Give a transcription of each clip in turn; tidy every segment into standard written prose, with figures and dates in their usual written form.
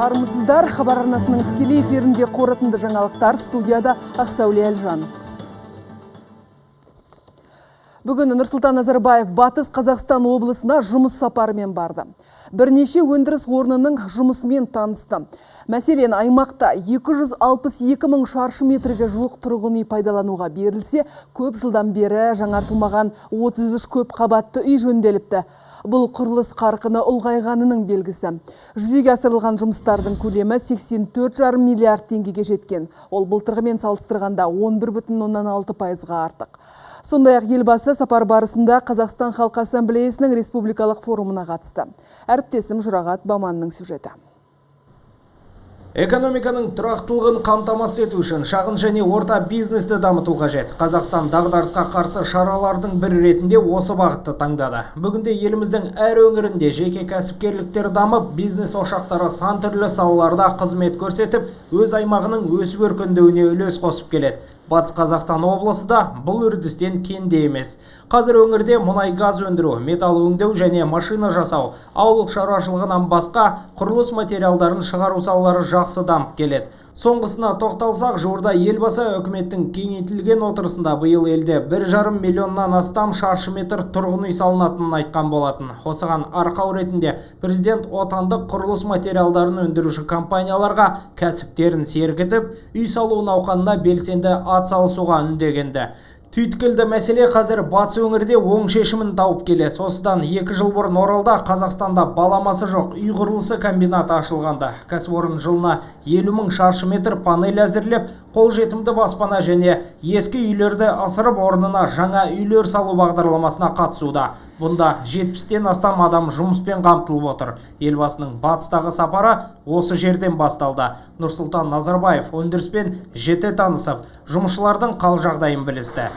Армысыздар, Хабар арнасының тікелей эфирінде қорытынды жаңалықтар, студияда Ақсәуле Әлжан. Бүгін Нұрсұлтан Назарбаев Батыс Қазақстан облысына жұмыс сапарымен барды. Бірнеше өндіріс орнының жұмысымен танысты. Мәселен, аймақта 262 мың шаршы метрге жуық тұрғын үй пайдалануға берілсе, көп жылдан бері жаңартылмаған 33 көп қабатты үй жөнделіпті. Бұл құрылыс қарқыны ұлғайғанының белгісі. Жүзеге асырылған жұмыстардың көлемі 84,5 миллиард теңгеге жеткен. Ол былтырғымен салыстырғанда 11,6%-ға артық. Сондай-ақ елбасы сапар барысында Қазақстан Халқы Ассамблеясының республикалық форумына қатысты. Әріптесім Жұрағат Баманның сюжеті. Экономиканың тұрақтылығын қамтамасыз ету үшін шағын және орта бизнесті дамыту қажет. Қазақстан дағдарысқа қарсы шаралардың бірі ретінде осы бағытты таңдады. Бүгінде еліміздің әр өңірінде жеке кәсіпкерліктер дамып, бизнес ошақтары сан түрлі салаларда қызмет көрсетіп, өз аймағының өсіп өркендеуіне үлес қосып келеді. Батыс Қазақстан облысы да бұл үрдістен кенде емес. Қазір өңірде мұнай газ өндіру, металл өңдеу және машина жасау, ауыл шаруашылығынан басқа құрылыс материалдарын шығару салалары жақсы дамып келеді. Соңғысына тоқталсақ, жуырда елбасы үкіметтің кеңейтілген отырысында биыл елде 1,5 миллионнан астам шаршы метр тұрғын үй салынатынын айтқан болатын. Осыған арқау ретінде президент отандық құрылыс материалдарын өндіруші компанияларға кәсіптерін сергітіп, үй салу науқанына белсенді атсалысуға үндегенді. Түйткілді мәселе қазір батыс өңірде оң шешімін тауып келеді. Осыдан 2 жыл бұрын Оралда Қазақстанда баламасы жоқ үй құрылысы комбинаты ашылғанда. Кәсіпорын жылына 50 мың шаршы метр панель әзірлеп, қолжетімді баспана және ескі үйлерді ысырып орнына жаңа үйлер салу бағдарламасына қатысуда. Бұнда 70-тен астам адам жұмыспен қамтылып отыр. Елбасының батыстағы сапары осы жерден басталды. Нұрсұлтан Назарбаев өндіріспен жіті танысып, жұмысшылардың қал жағдайын білісті.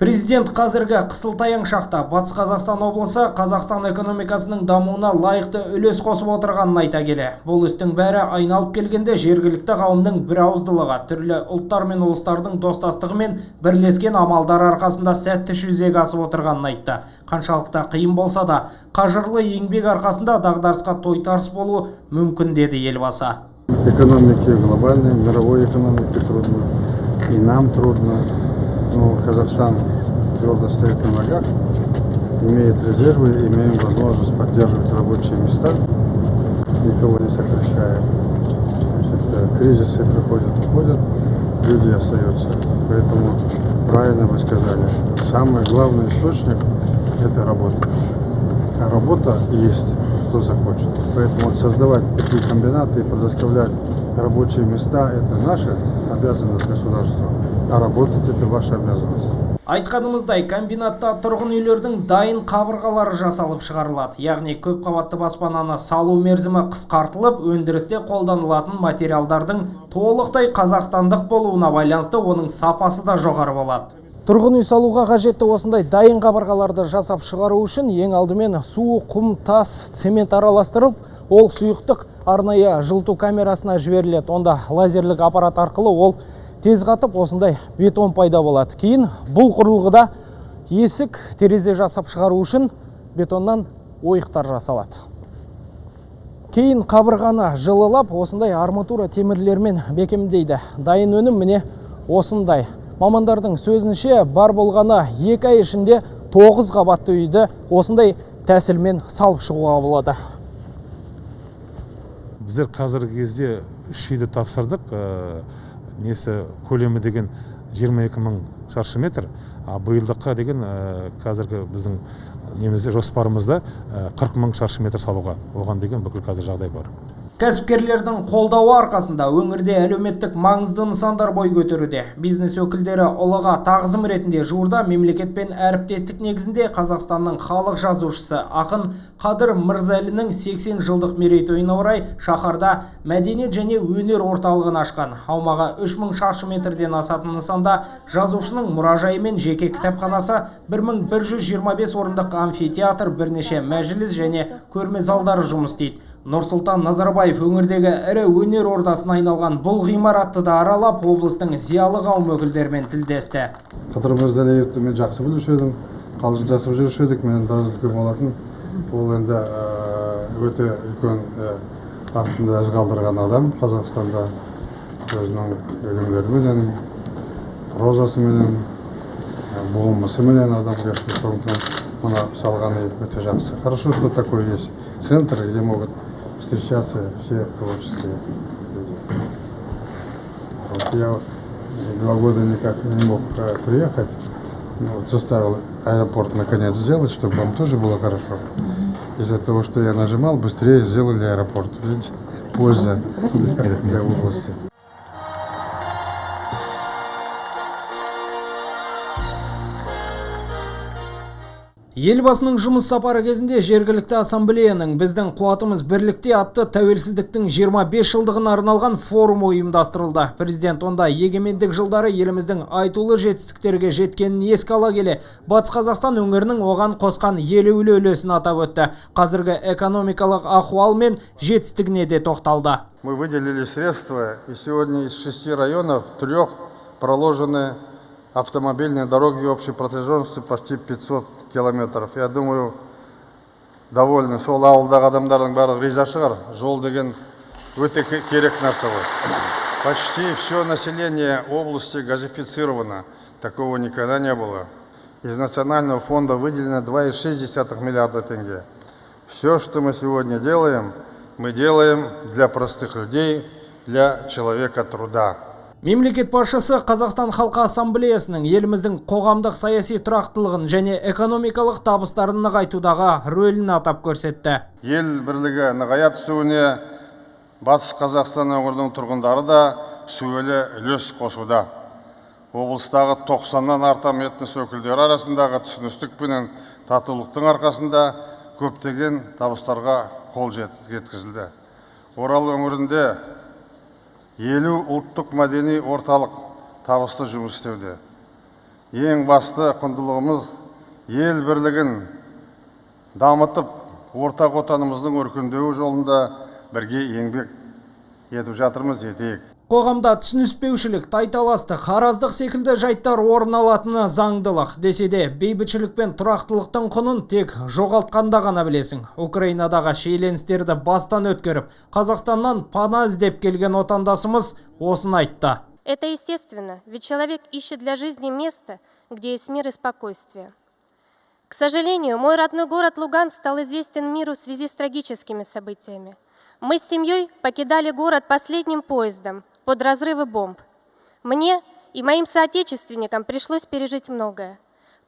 Президент қазіргі қысылтаяң шақта Батыс Қазақстан облысы Қазақстан экономикасының дамуына лайықты үлес қосып отырғанын айта келе. Бұл істің бәрі айналып келгенде жергілікті қауымның бірауыздылығы, түрлі ұлттар мен ұлыстардың достастығы мен бірлескен амалдар арқасында сәтті жүзеге асып отырғанын айтты. Қаншалықты қиын болса да, қажырлы еңбек арқасында дағдарысқа тойтарыс болу мүмкін, деді елбасы. Экономике глобальной, мировой экономике трудно, и нам трудно. Но Казахстан твердо стоит на ногах, имеет резервы, имеем возможность поддерживать рабочие места, никого не сокращая. Значит, кризисы приходят, уходят, люди остаются. Поэтому правильно вы сказали, самый главный источник – это работа. А работа есть, кто захочет. Поэтому вот создавать такие комбинаты и предоставлять рабочие места – это наша обязанность государства. А работать это ваша обязанность. Айтқанымыздай, комбинатта тұрғын үйлердің дайын қабырғалары жасалып шығарылады. Яғни көп қабатты баспананы салу мерзімі қысқартылып, өндірісте қолданылатын материалдардың толықтай қазақстандық болуына байланысты оның сапасы да жоғары болады. Тұрғын үй салуға қажетті осындай дайын қабырғаларды жасап шығару үшін ең алдымен су, құм, тас, цемент араластырылып, ол сұйықтық арнайы жылыту камерасына жіберіледі. Онда лазерлік аппарат арқылы ол тез қатып, осындай бетон пайда болады. Кейін бұл құрылғыда есік, терезе жасап шығару үшін бетоннан ойықтар жасалады. Кейін қабырғаны жылылап, осындай арматура темірлермен бекемдейді. Дайын өнім міне осындай. Мамандардың сөзінше, бар болғаны 2 ай ішінде 9 қабатты үйді осындай тәсілмен салып шығуға болады. Біздер қазіргі кезде 3 үйді тапсырдық. Несі көлемі деген 22 мың шаршы метр, а биылдыққа деген қазіргі біздің немізде жоспарымызда 40 мың шаршы метр салуға, оған деген бүкіл қазір жағдай бар. Кәсіпкерлердің қолдауы арқасында өңірде әлеуметтік маңызды нысандар бой көтеруде. Бизнес өкілдері ұлыға тағзым ретінде жуырда мемлекетпен әріптестік негізінде Қазақстанның халық жазушысы ақын Қадыр Мырзалиннің 80 жылдық мерейтойына орай шаһарда мәдениет және өнер орталығын ашқан. Аумағы 3000 шаршы метрден асатын нысанда жазушының мұражайы мен жеке кітапханасы, 1125 орындық амфитеатр, бірнеше мәжіліс және көрме залдары жұмыс істейді. Нұрсұлтан Назарбаев өңірдегі ірі өнер ордасына айналған бұл ғимаратты да аралап, облыстың зиялы қауым өкілдерімен тілдесті. Қадыр Мырзалиевті мен жақсы білуші едім, қалжыңдасып жүруші едік, менен біраз үлкен болатын. Ол енді Өте үлкен артында із қалдырған адам Қазақстанда өзінің өлеңдеріменен, прозасыменен, болмысыменен, адамгершілік, сондықтан мына салған үй өте жақсы. Хорошо, что такой есть центр, где могут встречаться все творческие люди. Вот я 2 года никак не мог приехать, ну, вот заставил аэропорт наконец сделать, чтобы вам тоже было хорошо. Из-за того, что я нажимал, быстрее сделали аэропорт. Видите, польза для области. Елбасының жұмыс сапары кезінде жергілікті ассамблеяның «Біздің қуатымыз бірлікте» атты тәуелсіздіктің 25 жылдығына арналған форумы ұйымдастырылды. Президент онда егемендік жылдары еліміздің айтулы жетістіктерге жеткенін еске ала келе, Батыс Қазақстан өңірінің оған қосқан елеулі үлесін атап өтті. Қазіргі экономикалық ахуал мен жетістігіне де тоқталды. Мы выделили средства, и сегодня из шести районов трех проложены автомобильные дороги общей протяженностью почти 500 километров. Я думаю, довольны. Сол ауылдағы адамдардың барлығы риза шығар. Жол деген өте керек нәрсе ғой. Почти все население области газифицировано. Такого никогда не было. Из национального фонда выделено 2,6 миллиарда тенге. Все, что мы сегодня делаем, мы делаем для простых людей, для человека труда. Мемлекет басшысы Қазақстан Халқы Ассамблеясының еліміздің қоғамдық саяси тұрақтылығын және экономикалық табыстарын нығайтудағы рөлін атап көрсетті. Ел бірлігі нығая түсуіне Батыс Қазақстан өңірінің тұрғындары да сүбелі үлес қосуда. Облыстағы 90-нан артам этнос өкілдері арасындағы түсіністік пенен татулықтың арқасында көптеген табыстарға қол жеткізілді. Орал өңірінде 50 ұлттық мәдени орталық табысты жұмыс істеуде. Ең басты құндылығымыз ел бірлігін дамытып, ортақ отанымыздың өркендеуі жолында бірге еңбек етіп жатырмыз, етейік. Қоғамда түсініспеушілік, тайталастық, араздық секілді жайттар орын алатыны заңдылық. Десе де, бейбітшілік пен тұрақтылықтың құнын тек жоғалтқанда ғана білесің. Украинадағы шиеленістерді бастан өткеріп, Қазақстаннан пана іздеп келген отандасымыз осыны айтты. Это естественно, ведь человек ищет для жизни место, где есть мир и спокойствие. К сожалению, мой родной город Луганск стал известен миру в связи с трагическими событиями. Мы с семьей покидали город последним поездом под разрывы бомб. Мне и моим соотечественникам пришлось пережить многое.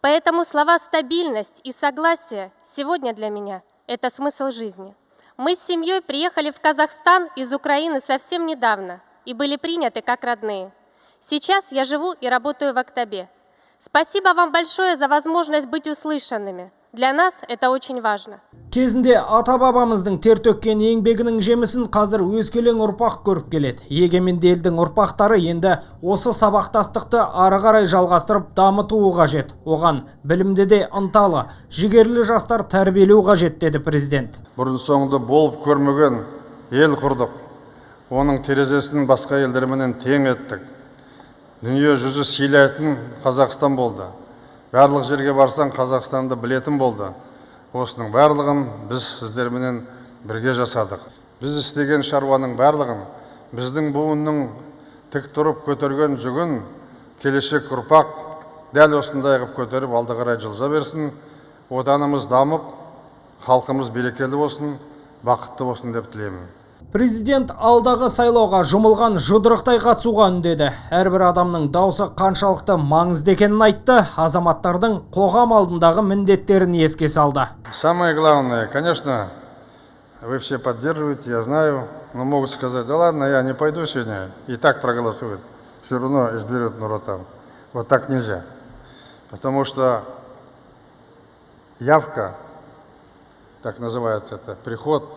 Поэтому слова «стабильность» и «согласие» сегодня для меня – это смысл жизни. Мы с семьей приехали в Казахстан из Украины совсем недавно и были приняты как родные. Сейчас я живу и работаю в Актобе. Спасибо вам большое за возможность быть услышанными. Для нас это очень важно. Кезінде ата бабамыздың тер төккен еңбегінің жемісін қазір өскелең ұрпақ көріп келеді. Егеменді елдің ұрпақтары енді осы сабақтастықты ары қарай жалғастырып дамытуы қажет. Оған білімді де ынталы, жігерлі жастар тәрбиелеу қажет, деді президент. Бұрын соңды болып көрмеген ел құрдық. Оның терезесін басқа елдерменен тең еттік. Дүние жүзі сыйлайтын Қазақстан болды. Барлық жерге барсаң, Қазақстанды білетін болды. Осының барлығын біз сіздерменен бірге жасадық. Біз істеген шаруаның барлығын, біздің буынның тік тұрып көтерген жүгін келешек ұрпақ дәл осындай қылып көтеріп, алды қарай жылжа берсін. Отанымыз дамып, халқымыз берекелі болсын, бақытты болсын деп тілеймін. Президент алдағы сайлауға жұмылған жұдырықтай қатысуға үндеді. Әрбір адамның даусы қаншалықты маңызды екенін айтты, азаматтардың қоғам алдындағы міндеттерін еске салды. Самое главное, конечно, вы все поддерживаете, я знаю, но могут сказать: «Да ладно, я не пойду сегодня», и так проголосуют, все равно изберут Нур Отан. Вот так нельзя. Потому что явка, так называется это, приход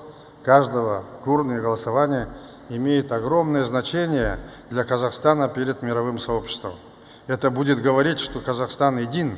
каждого к урне голосования, имеет огромное значение для Казахстана перед мировым сообществом. Это будет говорить, что Казахстан един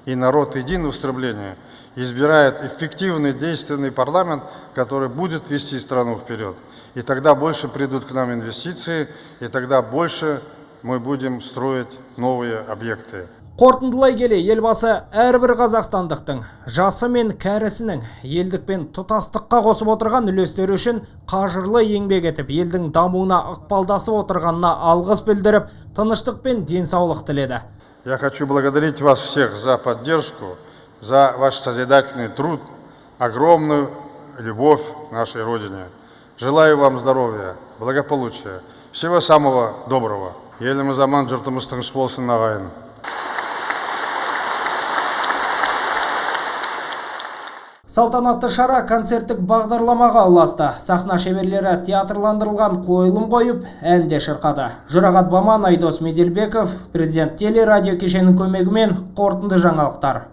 и народ един в устремлении, избирает эффективный, действенный парламент, который будет вести страну вперед. И тогда больше придут к нам инвестиции, и тогда больше мы будем строить новые объекты. Қорытындылай келе елбасы әрбір қазақстандықтың жасы мен кәрісінің елдік пен тұтастыққа қосып отырған үлестері үшін қажырлы еңбек етіп, елдің дамуына ықпалдасып отырғанына алғыс білдіріп, тыныштық пен денсаулық тіледі. Я хочу благодарить вас всех за поддержку, за ваш созидательный труд, огромную любовь к нашей Родине. Желаю вам здоровья, благополучия, всего самого доброго. Еліміз аман, жұртымыз тыныш болсын, ағайын. Салтанатты шара концерттік бағдарламаға ұласты. Сахна шеберлері театрландырылған қойылым қойып, ән де шырқады. Жұрағат Баман, Айдос Меделбеков, Президент телерадио кешенінің көмегімен қорытынды жаңалықтар.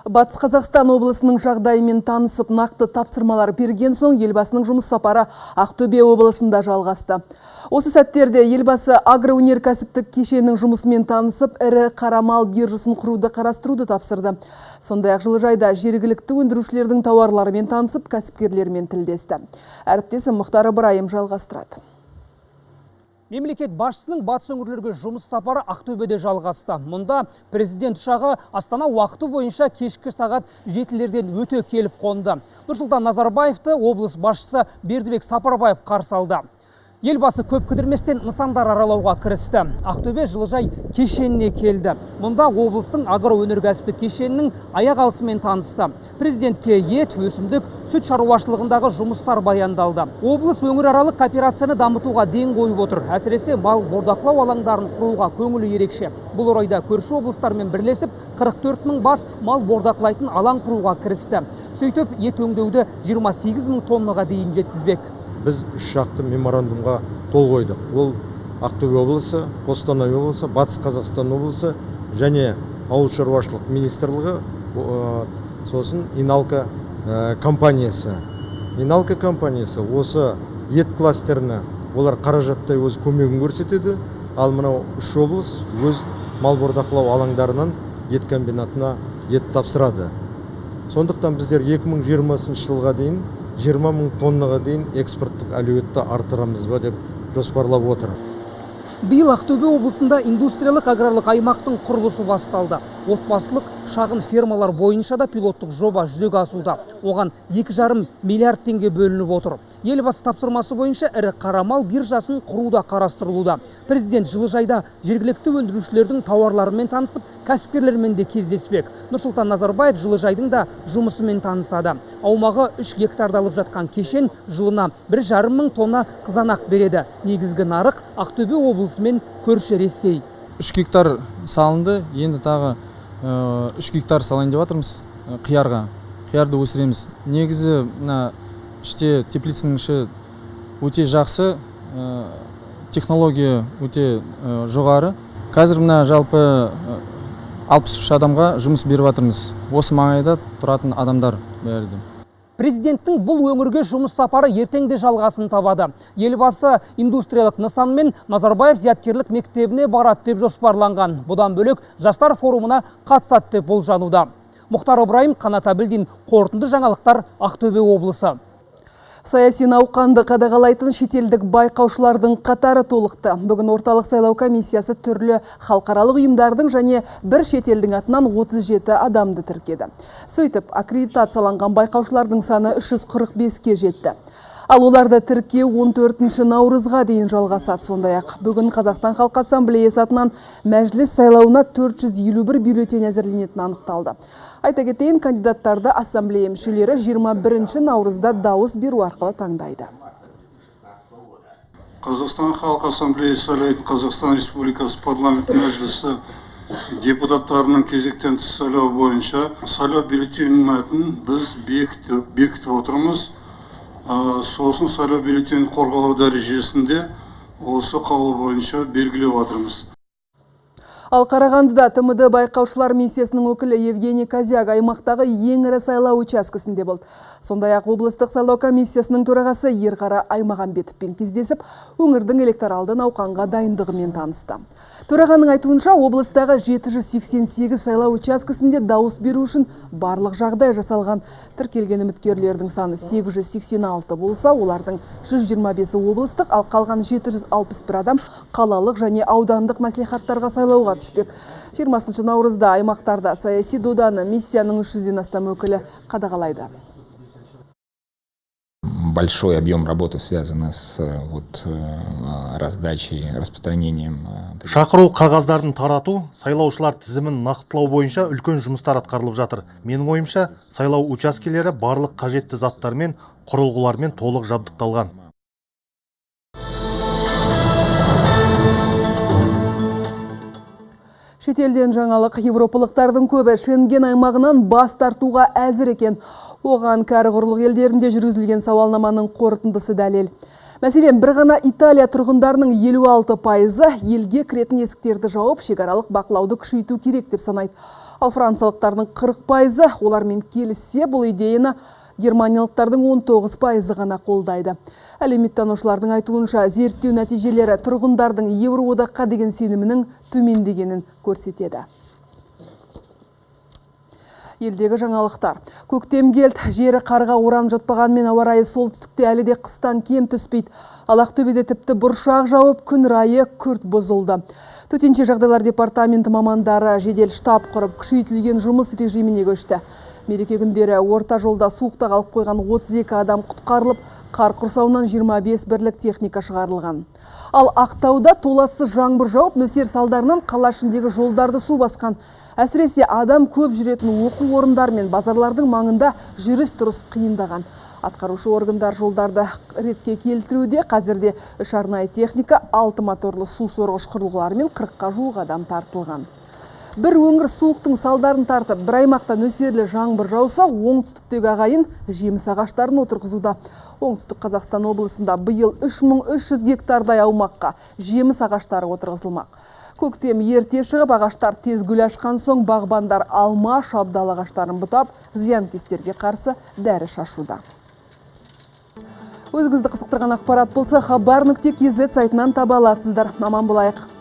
Батыс Қазақстан облысының жағдайымен танысып, нақты тапсырмалар берген соң елбасының жұмыс сапары Ақтөбе облысында жалғасты. Осы сәттерде елбасы агроөнеркәсіптік кешеннің жұмысымен танысып, ірі қарамал биржасын құруды қарастыруды тапсырды. Сондай-ақ жылыжайда жергілікті өндірушілердің тауарларымен танысып, кәсіпкерлермен тілдесті. Әріптесім Мұхтар Ыбырайым жалғастырады. Мемлекет басшысының батыс өңірлерге жұмыс сапары Ақтөбеде жалғасты. Мұнда президент ұшағы Астана уақыты бойынша кешкі сағат 7-лерден өте келіп қонды. Нұрсұлтан Назарбаевты облыс басшысы Бердібек Сапарбаев қарсы алды. Елбасы көп кідірместен нысандар аралауға кірісті. Ақтөбе жылыжай кешеніне келді. Мұнда облыстың агроөнеркәсіптік кешенінің аяқ алысымен танысты. Президентке ет, өсімдік, сүт шаруашылығындағы жұмыстар баяндалды. Облыс өңіраралық кооперацияны дамытуға ден қойып отыр. Әсіресе мал бордақылау алаңдарын құруға көңілі ерекше. Бұл орайда көрші облыстармен бірлесіп 44 мың бас мал бордақылайтын алаң құруға кірісті. Сөйтіп ет өңдеуді 28 мың тоннаға дейін жеткізбек. Біз үш жақты меморандумға қол қойдық. Ол Ақтөбе облысы, Қостанай облысы, Батыс Қазақстан облысы және Ауыл шаруашылық министрлігі, сосын Иналка компаниясы. Иналка компаниясы осы ет кластеріне олар қаражаттай өз көмегін көрсетеді, ал мынау үш облыс өз мал бордақылау алаңдарынан ет комбинатына ет тапсырады. Сондықтан біздер 2020 жылға дейін 20 мың тоннаға дейін экспорттық әлеуетті арттырамыз ба деп жоспарлап отыр. Биыл Ақтөбе облысында индустриялық аграрлық аймақтың құрылысы басталды. Отбасылық шағын фермалар бойынша да пилоттық жоба жүзеге асуда. Оған 2,5 миллиард теңге бөлініп отыр. Елбасы тапсырмасы бойынша ірі қарамал биржасын құруда қарастырылуда. Президент жылыжайда жергілікті өндірушілердің тауарларымен танысып, кәсіпкерлермен де кездеспек. Нұрсұлтан Назарбаев жылыжайдың да жұмысымен танысады. Аумағы 3 гектарды алып жатқан кешен жылына 1,5 мың тонна қызанақ береді. Негізгі нарық Ақтөбе облысы мен көрші Ресей. 3 гектар салынды, енді тағы 3 гектар салайын деп жатырмыз қиярға. Қиярды өсіреміз. Негізі мына іште теплицаның іші өте жақсы, технология өте жоғары. Қазір мына жалпы 63 адамға жұмыс беріп жатырмыз. Осы маңайда тұратын адамдар бәрі де. Президенттің бұл өңірге жұмыс сапары ертең де жалғасын табады. Елбасы индустриялық нысан мен Назарбаев зияткерлік мектебіне барады деп жоспарланған. Бұдан бөлек жастар форумына қатысады деп болжануда. Мұхтар Ыбырайым, Қанат Әбілдин, қорытынды жаңалықтар, Ақтөбе облысы. Саяси науқанды қадағалайтын шетелдік байқаушылардың қатары толықты. Бүгін Орталық сайлау комиссиясы түрлі халықаралық ұйымдардың және бір шетелдің атынан 37 адамды тіркеді. Сөйтіп, аккредитацияланған байқаушылардың саны 345-ке жетті. Ал оларды тіркеу 14 наурызға дейін жалғасады. Сондай-ақ бүгін Қазақстан Халқы Ассамблеясы атынан мәжіліс сайлауына 451 бюллетень әзірленетіні анықталды. Айта кетейін, кандидаттарды ассамблея мүшелері 21 наурызда дауыс беру арқылы таңдайды. Қазақстан Халқы Ассамблеясы сайлайтын Қазақстан Республикасы парламент мәжілісі депутаттарының кезектен тыс сайлауы бойынша сайлау бюллетенінің мәтінін біз бекітіп отырмыз. Сосын сайлау бюллетенін қорғалау дәрежесінде осы қаулы бойынша белгілеп отырмыз. Ал Қарағандыда ТМД байқаушылар миссиясының өкілі Евгений Козяк аймақтағы ең ірі сайлау учаскесінде болды. Сондай-ақ облыстық сайлау комиссиясының төрағасы Ерқара Аймағамбетовпен кездесіп, өңірдің электоралды науқанға дайындығымен танысты. Төрағаның айтуынша, облыстағы 788 сайлау учаскесінде дауыс беру үшін барлық жағдай жасалған. Тіркелген үміткерлердің саны 886 болса, олардың 125-і облыстық, ал қалған 761 адам қалалық және аудандық мәслихаттарға сайлауға түспек. 20 наурызда аймақтарда саяси доданы миссияның 300-ден астам өкілі қадағалайды. Большой объем работы связан с вот, раздачей, распространением. Шақыру қағаздарын тарату, сайлаушылар тізімін нақтылау бойынша үлкен жұмыстар атқарылып жатыр. Менің ойымша, сайлау учаскелері барлық қажетті заттармен, құрылғылармен толық жабдықталған. Шетелден жаңалық: европалықтардың көбі Шенген аймағынан бас тартуға әзір екен. Оған кәрі құрлық елдерінде жүргізілген сауалнаманың қорытындысы дәлел. Мәселен, бір ғана Италия тұрғындарының 56%-ы елге кіретін есіктерді жауып, шекаралық бақылауды күшейту керек деп санайды. Ал франциялықтардың 40%-ы олармен келіссе, бұл идеяны германиялықтардың 19%-ы ғана қолдайды. Әлеуметтанушылардың айтуынша, зерттеу нәтижелері тұрғындардың Еуроодаққа деген сенімінің төмендегенін көрсетеді. Елдегі жаңалықтар. Көктем келді, жері қарға оранып жатпағанмен ауа райы солтүстікте әлі де қыстан кем түспейді. Ал Ақтөбеде тіпті бұршақ жауып, күн райы күрт бұзылды. Төтенше жағдайлар департаменті мамандары жедел штаб құрып, күшейтілген жұмыс режиміне көшті. Мереке күндері орта жолда суықта қалып қойған 32 адам құтқарылып, қар құрсауынан 25 бірлік техника шығарылған. Ал Ақтауда толассыз жаңбыр жауып, нөсер салдарынан қала ішіндегі жолдарды су басқан. Әсіресе адам көп жүретін оқу орындары мен базарлардың маңында жүріс-тұрыс қиындаған. Атқарушы органдар жолдарды ретке келтіруде. Қазірде 3 арнайы техника, 6 моторлы су сорғыш құрылғылары мен 40-қа жуық адам тартылған. Бір өңір суықтың салдарын тартып, бір аймақта нөсерлі жаңбыр жауса, оңтүстіктегі ағайын жеміс ағаштарын отырғызуда. Оңтүстік Қазақстан облысында биыл 3300 гектардай аумаққа жеміс ағаштары отырғызылмақ. Көктем ерте шығып, ағаштар тез гүл ашқан соң бағбандар алма, шабдалы ағаштарын бұтап, зиянкестерге қарсы дәрі шашуда. Өзіңізді қызықтырған ақпарат болса, хабар.kz сайтынан таба аласыздар. Аман болайық.